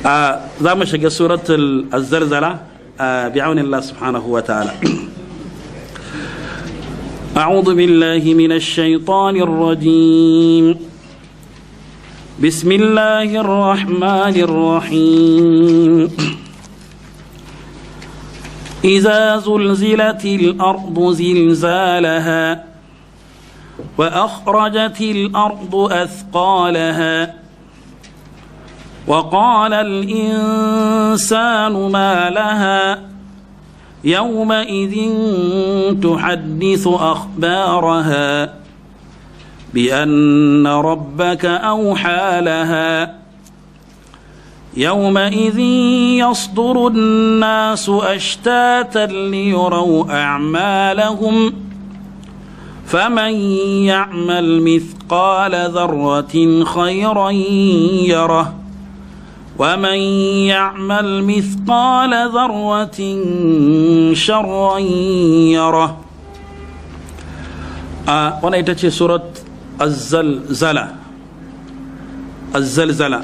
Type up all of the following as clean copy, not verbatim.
Za mu shiga suratul azzalzala bi'aunillah subhanahu wa ta'ala. أعوذ بالله من الشيطان الرجيم. بسم الله الرحمن الرحيم. إذا زلزلت الأرض زلزالها وأخرجت الأرض أثقالها وقال الإنسان ما لها يومئذ تحدث أخبارها بأن ربك أوحى لها. يومئذ يصدر الناس أشتاتا ليروا أعمالهم، فمن يعمل مثقال ذرة خيرا يره، ومن يعمل مثقال ذرة شرا يره. Wannan ita ce surat azzalzala. Azzalzala.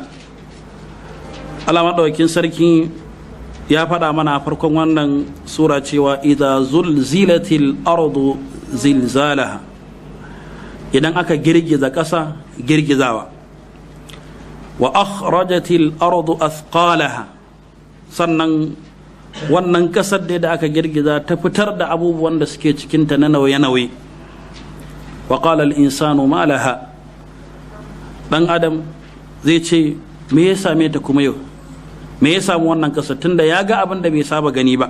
Allah maɗaukin sarki ya faɗa mana a farkon wannan sura cewa idza zulzilatil ardu zilzalaha, idan aka girgiza ƙasa girgizawa, wa akhrajatil ardu athqalaha, sannan wannan ƙasar da aka girgiza ta fitar da abubuwan da suke cikinta na nauye-nauye. Wa qala al insanu ma laha, dan adam zai ce me ya same ta kuma yau? Me ya samu wannan ƙasa, tunda ya ga abin da bai saba gani ba?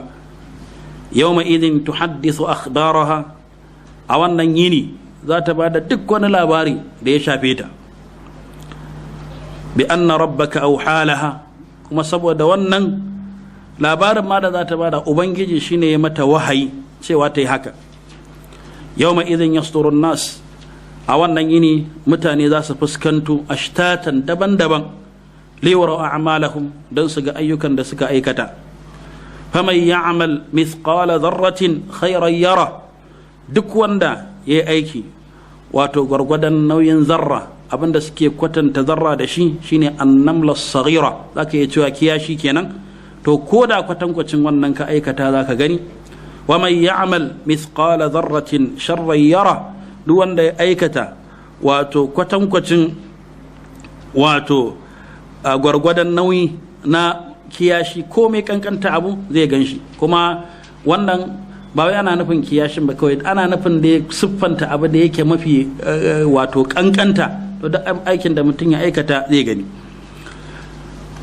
Yawma idin tuhaddithu akhbaraha, a wannan yini za ta bada duk wani labari da ya shafe ta. Bi anna rabbaka awhalaha, kuma saboda wannan labarin ma da za ta bada, Ubangiji shine ya mata wahayi cewa ta yi haka. Yawma idin yasdurun nas, a wannan yini mutane za su fuskanto ashtatan, daban-daban, liyurau a'malahum, don su ga ayyukan da suka aikata. Faman ya'mal mithqala dharratin khairan yara, duk wanda ya yi aiki wato gwargwadon nauyin zarra, abinda suke kwatanta zarra da shi shine annamla saghira, zaka iya cewa kiyashi kenan. To ko da kwatankwacin wannan ka aikata, zaka gani. Wa man ya'mal mithqala dharratin sharran yara, duk wanda ya aikata wato kwatankwacin wato gwargwadon nauyi na kiyashi, ko mai kankanta abu, zai gan shi. Kuma wannan ba wai ana nufin kiyashin ba kawai, ana nufin da ya siffanta abu da yake mafi wato kankanta. To duk aikin da mutum ya aikata zai gani.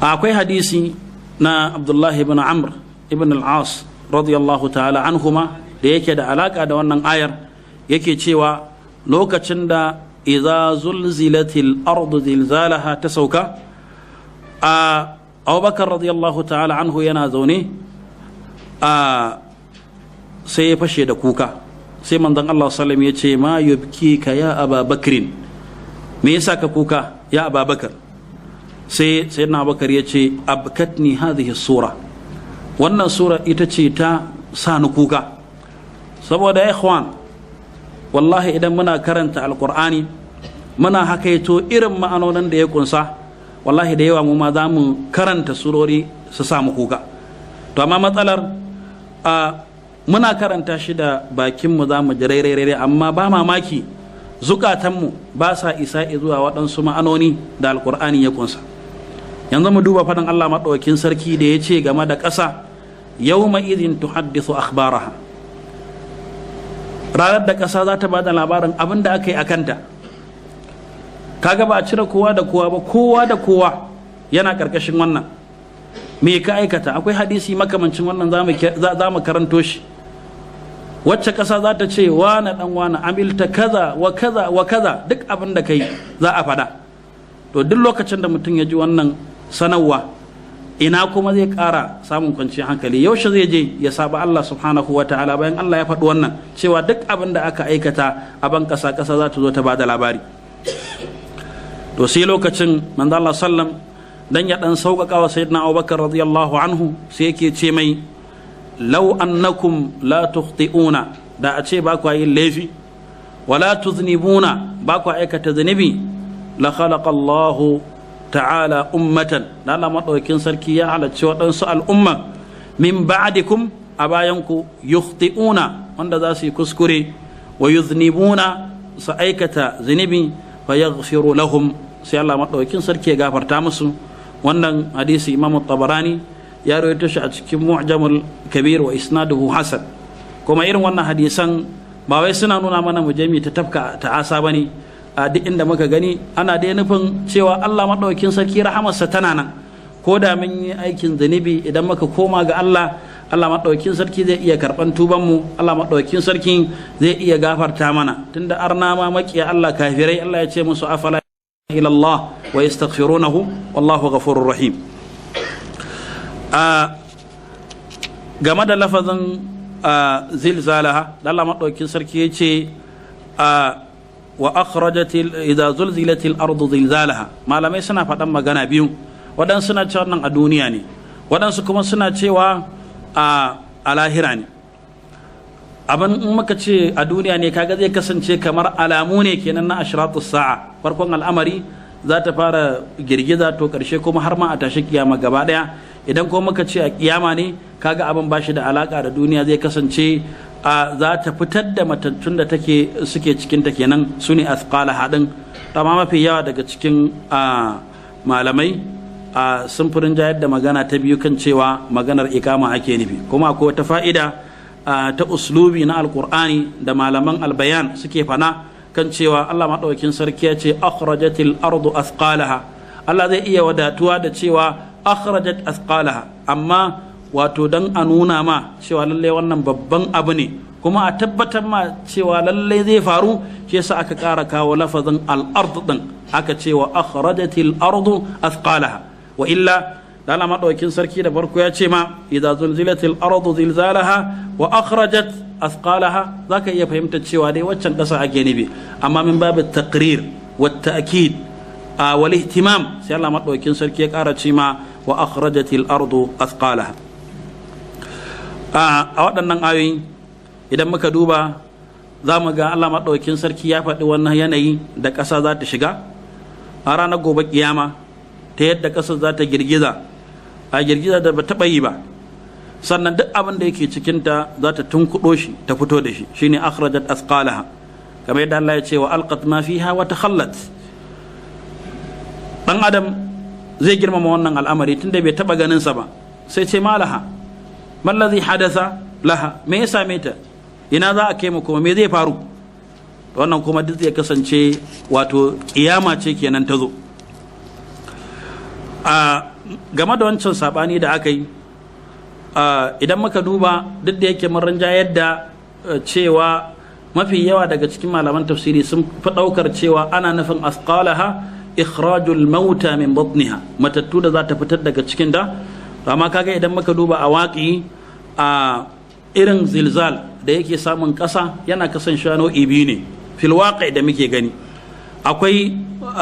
Akwai hadisi na Abdullahi ibn Amr ibn al-As radiyallahu ta'ala anhuma da yake da alaka da wannan ayar. Yake cewa lokacin da idza zulzilatil ardu zilzalaha ta sauka, a Abubakar radiyallahu ta'ala anhu yana zaune a sai ya fashe da kuka. Sai manzon Allah sallam ya ce, ma yubkika ya Aba Bakrin? Me yasa ka kuka, ya Aba Bakar? Sai Sayyidina Abubakar ya ce, abkatni hadhihi sura, wannan sura ita ce ta sa ni kuka. Saboda ya ikhwan, wallahi idan muna karanta Alqur'ani, muna hakaito irin ma'anonin da ya kunsa, wallahi da yawa mu ma za mu karanta surori su samu kuka. To amma matsalar a muna karanta shi da bakinmu, za mu ji rairai, amma ba mamaki zukatanmu ba sa isa zuwa waɗansu ma'anoni da Alƙur'ani ya kunsa. Yanzu mu duba faɗin Allah maɗaukin sarki da ya ce game da ƙasa, yawma idin tuhaddithu akhbaraha, ranar da ƙasa za ta ba da labarin abin da aka yi a kanta. Kaga ba a cire kowa da kowa ba, kowa da kowa yana ƙarƙashin wannan. Me ka aikata? Akwai hadisi makamancin wannan, za mu karanto shi, wacce ƙasa za ta ce, wane ɗan wane, amilta kaza wa kaza wa kaza. Duk abin da kai za a faɗa. To duk lokacin da mutum ya ji wannan sanarwa, ina kuma zai ƙara samun kwanciyar hankali? Yaushe zai je ya saba Allah subhanahu wa ta'ala bayan Allah ya faɗi wannan, cewa duk abin da aka aikata a ban ƙasa, ƙasa za ta zo ta ba da labari? To sai lokacin manzo Allah sallam dan ya dan sauƙaƙa wa Sayyidina Abubakar radiyallahu anhu, sai yake ce mai, law annakum la tukhti'una, da a ce ba ku yin laifi, wala tuznibuna, ba ku aikata zunubi, la khalaqa Allahu ta'ala ummatan, da Allah madaukakin sarki ya halarci waɗansu al'umma min ba'dikum, a bayanku, yukhti'una, wanda za su yi kuskure, wa yuznibuna, su aikata zunubi, fa yaghfiru lahum, sai Allah madaukakin sarki ya gafarta musu. Wannan hadisi Imam Tabarani ya rawaito shi a cikin Mu'jamul Kabir, wa isnaduhu hasan. Kuma irin wannan hadisan ba wai suna nuna mana mu je mu ta tafka ta'asa bane. A duk inda muka gani, ana dai nufin cewa Allah madaukakin sarki rahamarsa tana nan. Ko da mun yi aikin zunubi, idan muka koma ga Allah, Allah maɗaukin sarki zai iya karɓan tubanmu, Allah maɗaukin sarki zai iya gafarta mana. Tunda arna ma, makiya Allah, kafirai, Allah ya ce musu: "Afala ila Allah wa yastaghfirunahu wallahu ghafurur rahim." A game da lafazin zilzalaha da Allah maɗaukin sarki ya ce wa akhrajatil idza zulzilatil ardu zilzalaha, malamai suna faɗan magana biyu. Waɗansu suna cewa nan a duniya ne, waɗansu kuma suna cewa a lahira ne. Abin in muka ce a duniya ne, kaga zai kasance kamar alamu ne kenan na ashratus sa'a, farkon al'amari za ta fara girgiza, to karshe kuma har ma a tashi kiyama gaba daya. Idan kuma muka ce a kiyama ne, kaga abin bashi da alaka da duniya, zai kasance a za ta fitar da matattun da take suke cikin ta kenan, su ne athqala hadin. Amma mafi yawa daga cikin malamai sun fi rinjayar da magana ta biyu, kan cewa maganar ikama ake nufi. Kuma akwai wata fa'ida ta uslubi na Alkur'ani da malaman albayan suke fana, kan cewa Allah maɗaukin sarki ya ce akhrajatil ardu athqalaha. Allah zai iya wadatuwa da cewa akhrajat athqalaha, amma wato dan a nuna ma cewa lallai wannan babban abu ne, kuma a tabbatar ma cewa lallai zai faru, shi yasa aka ƙara kawo lafazin al-ard din, aka ce wa akhrajatil ardu athqalaha. Wa illa, da Allah maɗaukin sarki da farko ya ce ma idza zulzilatil ardu zilzalaha wa akhrajat athqalaha, zaka iya fahimtar cewa dai waccan ƙasa ake nufi. Amma min babu taqrir wa ta'kid wal ihtimam, sai Allah maɗaukin sarki ya ƙara ce ma wa akhrajatil ardu athqalaha. A waɗannan ayoyi, idan muka duba, za mu ga Allah maɗaukin sarki ya faɗi wannan yanayi da ƙasa za ta shiga a ranar gobe kiyama, ta yadda ƙasar za ta girgiza, a girgiza da ba taɓa yi ba. Sannan duk abin da yake cikinta za ta tunkuɗo shi, ta fito da shi, shine akhrajat athqalaha, kamar yadda Allah ya ce wa alqat ma fiha wa takhallat. Dan adam zai girmama wannan al'amari tunda bai taɓa ganin sa ba, sai ce malaha mallazi hadatha laha, me ya same ta, ina za a kai mu, kuma me zai faru? Wannan kuma duk zai kasance wato kiyama ce kenan ta zo. A game da wancan sabani da aka yi, idan muka duba, duk da yake mun rinjayar da cewa mafi yawa daga cikin malaman tafsiri sun fi ɗaukar cewa ana nufin asqalaha ikhrajul mauta min batniha, matattu da za ta fitar daga cikin da. Amma kaga idan muka duba a waƙi, a irin zilzal da yake samun ƙasa yana kasancewa nau'i biyu ne. Fil waƙi da muke gani, akwai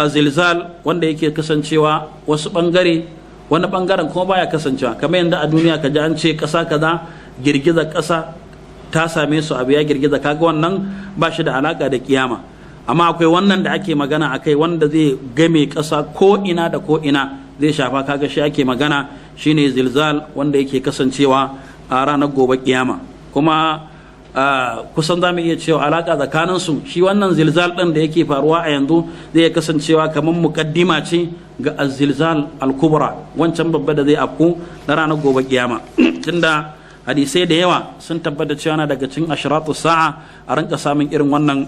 zilzal wanda yake kasancewa wasu ɓangare, wani ɓangaren kuma baya kasancewa. Kamar yadda a duniya ka ji an ce ƙasa kaza girgizar ƙasa ta same su, abu ya girgiza, kaga wannan ba shi da alaka da kiyama. Amma akwai wannan da ake magana akai, wanda zai game ƙasa ko ina da ko ina zai shafa. Kaga shi ake magana, shine zilzal wanda yake kasancewa a ranar gobe kiyama. Kuma kusan za mu iya cewa alaka tsakanin su, shi wannan zilzal ɗin da yake faruwa a yanzu zai kasancewa kamar mukaddima ce ga azilzal al-kubra, wancan babba da zai afku na ranar gobe kiyama, tunda hadisai da yawa sun tabbata cewa na daga cikin ashratu sa'a a rinka samun irin wannan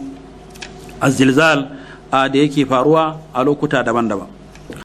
azilzal da yake faruwa a lokuta daban-daban.